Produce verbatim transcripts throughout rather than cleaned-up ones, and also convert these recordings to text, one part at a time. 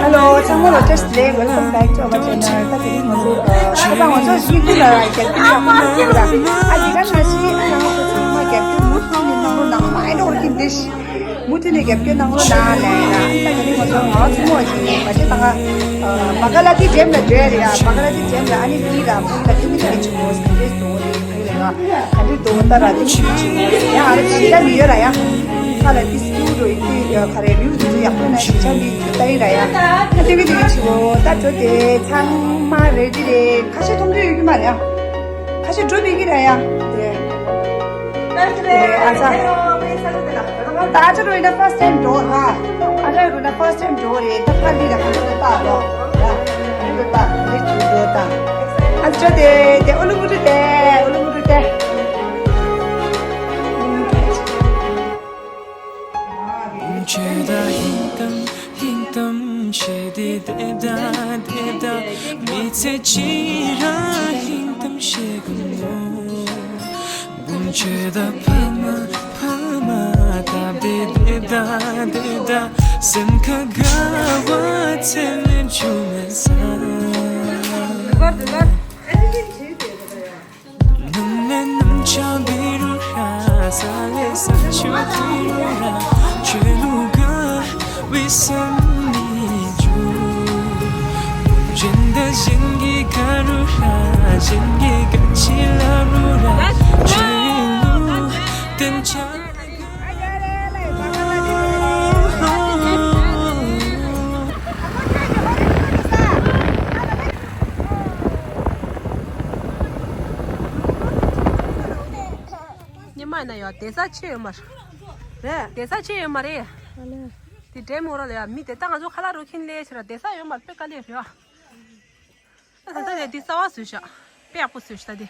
Hello, ཚང་མ་ལ་བཀྲ་ཤིས་བདེ་ལེགས། Welcome back to our channel. ད་དེ་རིང་ང་ཚོ་ཨ་ད་ང་ཚོ་ཡིག་ཚང་ལ་རྒྱབ་སྐྱོར་ཡག་པོ་ཡོད་ར། ཨ་དེ་ག་ནང་བཞིན་ཨ་ང་ཚོ་ཚང་མ་རྒྱབ་སྐྱོར་མུ་མཐུད་ནས་གནང་རོགས་གནང་། མ་ཨེ་འགྲོ་བར་གྱིན་ཏེ་ཤི། མུ་མཐུད་ནས་རྒྱབ་སྐྱོར་གནང་རོགས་གནང་ལབ་ཡིན་ལ། ད་དེ་རིང་ང་ཚོ་ང་ཚོ་མོ་ཅིག་ཡིན་པ་ཅི་ད་ག་བ་ག་ལ་དེ་འགྲེམས་ལ་འགྲོ་ཡ་རེད་ཡ། བ་ག་ལ་དེ་འགྲེམས་ལ་ཨ་ནི་དེ་ར་མུ་ལ་དེ་མི་དེ་ཅིག་མོ་ག་འདྲས་འགྲོ་རེད་ཁུལ་ལ་ཡ། ག་འདྲས་འགྲོ་ད་ར་དེ་མི་དེ་ཅིག་མོ་ཡ། ཨ་རེ་ཅི་ད་མི་ཡོད་ར་ཡ། ས་ལ་དེ་སུ་འགྲོ་ཡིན་དེ་ག་རེ་རིའུ་དེ་ཚོ་ཡག་པོ་ན་ཞིག་ཆ་མི་ད་ཡིན་ར་ཡ། ད་དེ་མི་དེ་ཅིག་མོ་ད་འགྲོ་དེ་ཚང་མ་རེ་ཌི་རེད། ཁ་ཤས་མཐོང་རྒྱུ་ཡོད་ཀྱི་མ་རེད་ཡ། ཁ་ཤས་འགྲོ་མི་གི་ར་ཡ། དེ་ཨ་ས། ད་ཨ་ཅག་རོ་ཡིན་ན་first time འགྲོ་ཧ། ཨ་ཅག་རོ་ན་first time འགྲོ་རེད། ད་ཕ་ལི་ལ་ག་ཚོད་ད་ལོ། ཡ། འགྲོ་ད་འདི་ཅུ་འགྲོ་ད། ཨ་ཅག་དེ་དེ་ཨོ་ལུ་མུ་ཏུ་དེ་ཨོ་ལུ་མུ་ཏུ་དེ། ཉི་མ་ཡིན་ན་ཡང་བསྡད་ས་ཆེ་ཡོད་མ་རེད། བསྡད་ས་ཆེ་ཡོད་མ་རེད། དེ་འདྲའི་མོ་ར་ལ་ཡ་མི་དེ་ད་ང་ཚོ་ཁ་ལག་རོ་ཁྱིན་ལས་ཆེ་ར་བསྡད་ས་ཡོད་མ་རེད། དཔེ་དཀའ་ལས་རེད་ཨ། ད་ད་ད་དེ་གསར་པ་བཟོས་ཤག་དཔེ་ཡག་པོ་བཟོས་ཤག་ད་དེ་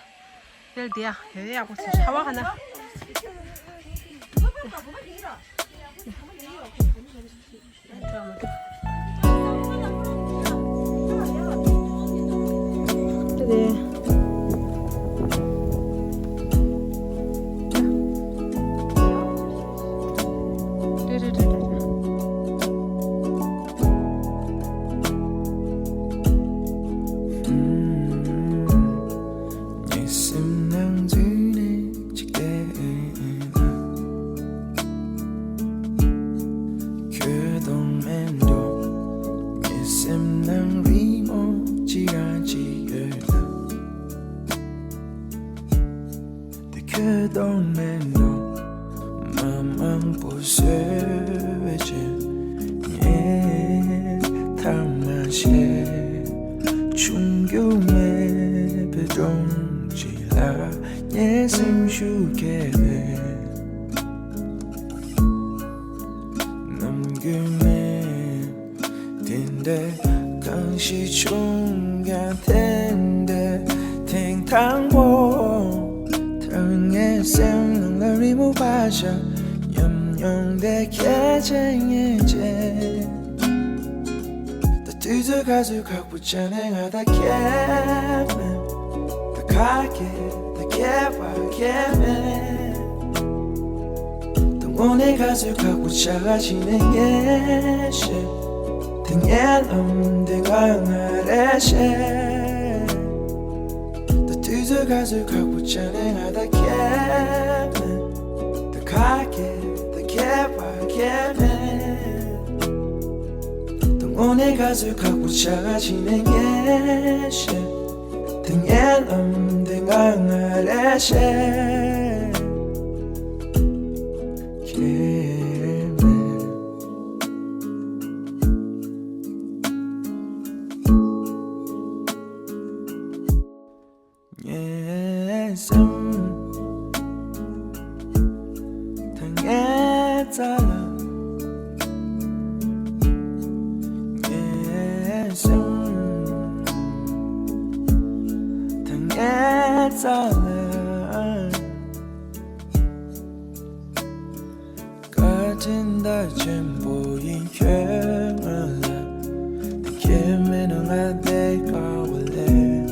དེ་ལ་དེ་ཡ་ཡོད་ཡག་པོ་བཟོས་ཤག་ཧ་བ་ཧ་ན། ཁྱོད་དང་མེད་འགྲོ། ངའི་སེམས་ནང་རི་མོ་ཅི་རང་ཅི་ཡོད་ལ། དེ་ཁྱོད་དང་མེད་འགྲོ། མ་མང་པོ་བཟོས་བྱས་ངས་ཐ་མ་བྱས། ཆུང་རྒྱུ་མེད་པའི་སྒྲོམ་གཅིག་ལ་ངའི་སེམས་ཤུགས་སྐྱེས་པས། ནམ་རྒྱུན་ནས་དེ་འདྲ་གང་ཞིག་བྱུང་ཡང་དེ་འདྲ་ཐེངས་དང་པོ། ད་ངའི་སེམས་ནང་ལ་རི་མོ་བ་ཤ་ཉམས་མྱོང་དེ་ཁྱེད་ཅན་ངེས་ཅན། ད་དུས་ཚོད་ག་ཚོད་ཁག་པོ་ཆགས་ནས་ང་ད་ཁྱད་མེད། ད་ཁ་སྐད་ད་ཁྱད་པར་ཁྱད་མེད། ད་དངོས་གནས་ག་ཚོད་ཁག་པོ་ཆགས་ཕྱིན་ནས་ངས་ཤེས། ད་ངའི་ལམ་འདི་ང་ང་རེ་ཤེས། ད་དུས་ཚོད་ག་ཚོད་ཁག་པོ་ཆགས་ནས་ང་ད་ཁྱད་མེད། ད་ཁ་སྐད་ད་ཁྱད་པར་ཁྱད་མེད། དངོས་གནས་ག་ཚོད་ཁག་པོ་ཆགས་ཀྱི་ནས་ངས་ཤེས། དེ་ངའི་ལམ་དེ་ང་ང་རེད་ཤེས། ཁྱེད་མེད། ངའི་སེམས་ད་ངའི་རྩ་ལ། ངའི་སེམས་ད་ངའི་རྩ་ལ། བཀའ་དྲིན་ད་ཆེན་པོ་ཡིན་ཁྱོད་ང་ལ། དེ་ཁྱེད་མེད་ན་ང་བསྡད་དཀའ་བ་ལས།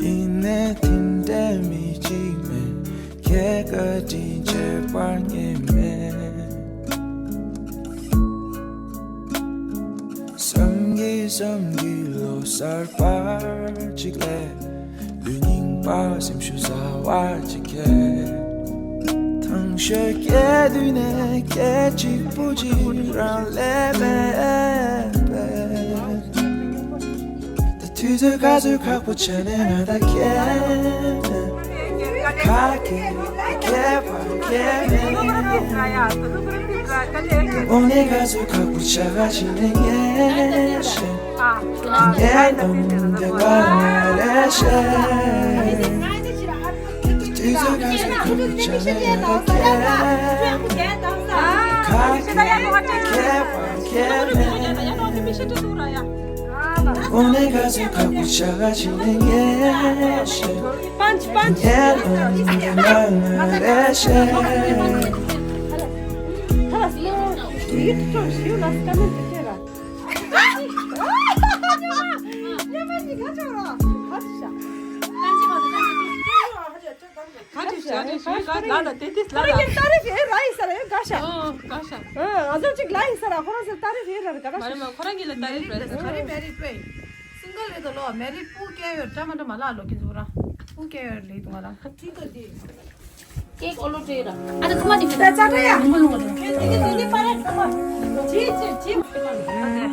ཡིན་ནའི་དེ་འདྲའི་མི་གཅིག་མེད། ཁྱེད་བཀའ་དྲིན་ཆེ་བར་ངེས་མེད། བསམ་གྱིས་བསམ་གྱིས་ལོ་གསར་པ་གཅིག་ལས། ལུས་རྙིང་པ་སེམས་ཤུགས་ཟ་བ་གཅིག་གིས། ཐང་ཤོད་སྐྱེ་དུས་ནས་སྐད་ཅིག་པུ་ཅིག་རང་ལས་མེད་པས། ད་དུས་ཚོད་ག་ཚོད་ཁག་པོ་བྱས་ནས་ང་ད་ཁྱེད་ཁ་སྐད་ཁྱེད་པ་ཁྱེད་མེད། དངོས་གནས་ག་ཚོད་ཁག་པོ་བྱ་ག་ཕྱིན་ནས་ངས་ཤེས། ངའི་ལམ་དེ་ང་ང་རེ་ཤེས། དུས་ཚོད་ག་ཚོད་ཁག་པོ་བྱ་ནས་ང་ད་ཁྱེད་ཁ་སྐད་ཁྱེད་པ་ཁྱེད་མེད། དངོས་གནས་ག་ཚོད་ཁག་པོ་བྱ་ག་ཕྱིན་ནས་ངས་ཤེས། ངའི་ལམ་དེ་ང་ང་རེ་ཤེས། ག་ཅི་བྱ་རེད་ཞུས་ག་ལ་ལ་དེ་དེ་ལ་ལ། ཏ་རིག་ཨེ་ར་ཡིན་ས་ར་ཡོད་ག་ཤ། ཨོ་ག་ཤ། ཨ་ང་ཚོ་གཅིག་ལ་ཡིན་ས་ར་ཁོ་རང་ཚོ་ཏ་རིག་ཨེ་ར་ར་ག་ར་མ་རེད་མ་ཁོ་རང་གི་ལ་ཏ་རིག་རེད། ག་རེ་མེ་རི་པེ། སིང་གལ་རེད་དོ་ལོ། མེ་རི་པུ་སྐྱེ་ཡོད་འདྲ་མ་འདྲ་མ་ལ་ལོ་གི་འཛུགས་ར། པུ་སྐྱེ་ཡོད་རེད་དུ་ང་ར། ཁྲིད་ག་དེ། ཀེག་ཨོ་ལོ་ཏྲེ་ར། ཨ་ད་ཁ་མ་དེ་ད་ཅ་ཏྲ་ཡ། ཁྱོད་དེ་གི་དེ་ནི་པ་ར་ཁ་མ། ཅི་ཅི་ཅི།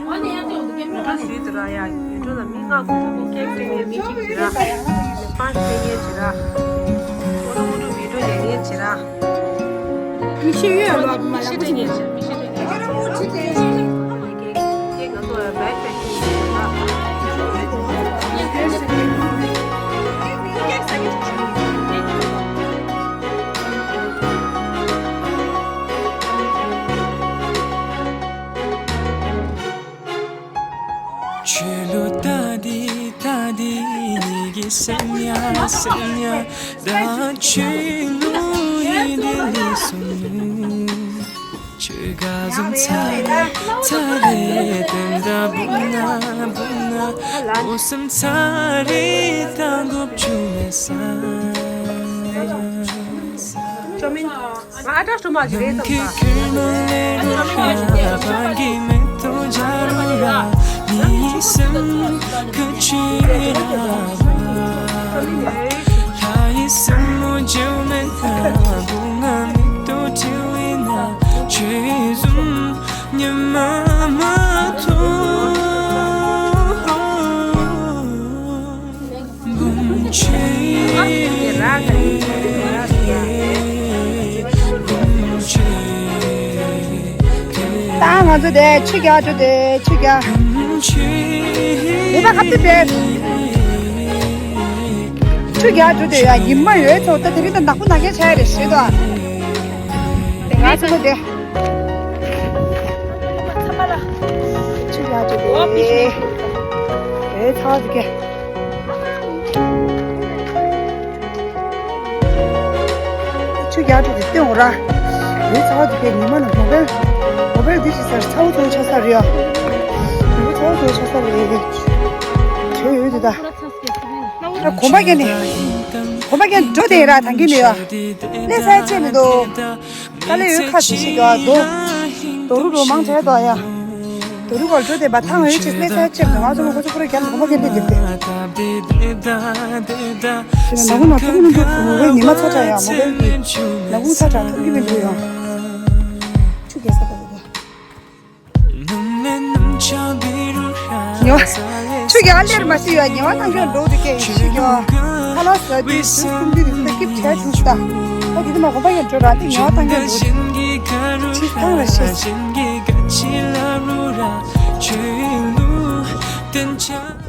ཨ་ནི་ཡ་དེ་འོ་དེ་ཀེག་མ་ར། ཡུལ་གྲུ་ཞུས་དུ་ར་ཡ། ཡུལ་གྲུ་ལ་མི་ལྔ་གོང་མོ་ཀེག་སྤྲད་མཁན་མི་གཅིག་བྱེད་ར། པ་སྤྲད་མཁན་བྱེད་ར། ཨོ་ལོ་ཨོ་ལོ་ཡུལ་གྲུ་ལས་མཁན་བྱེད་ར། མི་ཤེས་ཡོད་ལོ་མ་ལ་མི་ཤེས་སྤྲད་མཁན་བྱེད་ར། མི་ཤེས་སྤྲད་མཁན་བྱེད་ར། ཀེག་ང་ཚོ་ལ་བེག་ཕེག་ཀིང་བྱེད་ར། ཆོས་ལུགས་ལྟ་དེ་ལྟ་དེ་ནི་གི་སེམས་ཡ་སེམས་ཡ་ད་ཆོས་ལུགས་ཡིན་དེ་ལས་སོང་ནུ། ཆོས་ག་བཟུང་ཚ་རེ་ཚ་རེ་དེ་འདྲ་བུ་ན་བུ་ན་འོ་སེམས་ཚ་རེ་ད་འགོ་བཅུག་མེད་ས། ཨ་ཏྲ་སུ་མ་ཞིག་རེད་དམ་ད། ད་ང་ཚོ་དེ་ཆུ་རྒྱག་འགྲོ་དེ་ཆུ་རྒྱག་ལས་ད་ཁ་ཏུ་དེ་ཆུ་རྒྱག་འགྲོ་དེ་ཡ་ཉི་མ་ཡོད་ཚོ་ད་དེ་རིང་ད་ནག་པོ་ནག་རྐྱང་ཆགས་རེད་ཞེས་དོ། དེ་ང་ཚོ་དེ་ཆུ་རྒྱག་འགྲོ་དེ་ཨེ་ཚ་བ་དེ་གས། ཆུ་རྒྱག་འགྲོ་དེ་སྟོན་འོ་ར། ཡོད་ཚ་བ་དེ་གས་ཉི་མ་ནས་མོ་བེལ། མོ་བེལ་འདི་ཞིག་ཟེར་ཚ་བོ་ཚ་བོ་ཆགས་ས་རེད་ཡ། ཡོད་ཚ་བོ་ཚ་བོ་ཆགས་ས་རེད། བྲོས་ཡོད་དེ་ད། ད་གོམ་པ་རྒྱག་ནས། གོམ་པ་རྒྱག་འགྲོ་དེ་ར་ཐང་གི་ནས་ཡ། གནས་ཚད་ཆེ་མི་འདུག་དཀའ་ལས་ཡོད་ཁ་ཤས་ཤིག་ཡོད་འདུག་རྡོ་རུ་རུ་མང་ཆེ་དོ་ཡ། རྡོ་རུ་གོ་ལ་འགྲོ་དེ་བ་ཐང་ཡོད་ཅིག་གནས་ཚད་ཆེ་མི་འདུག་ང་ཚོ་ལ་ཁོ་ཚོ་ཁོ་ར་རྒྱ་ལ་གོམ་པ་རྒྱག་འདི་འདིར་ཏེ། དེ་ནས་ནག་ཁུང་ནང་ཐུག་གི་མི་འདུག་མོ་བའི་ཉི་མ་ཚ་དྲགས་ཡ་མོ་བའི་ནག་ཁུང་ཚ་དྲགས་ཐུག་གི་མི་འདུག་ཡ། ཆུ་རྒྱག་ས་པ་དེ་དེ། ཆུ་ཡར་ལེར་མ་ཤི་ཡ་ཉེ་བ་ཏང་གི་འགྲོ་དུ་ཀེ་ཤི་ཡ། ཁ་ལག་ཟ་དུས་དུས་ཀུན་དུས་དུས་སྐྱིབས་བྱས་ཐུབ་ད། ད་དེ་དུ་མ་གོམ་པ་ཡར་འགྲོ་ར་དེ་ཉེ་བ་ཏང་གི་འགྲོ་དུས་ཕྱི་ཐང་ར་ཤེས།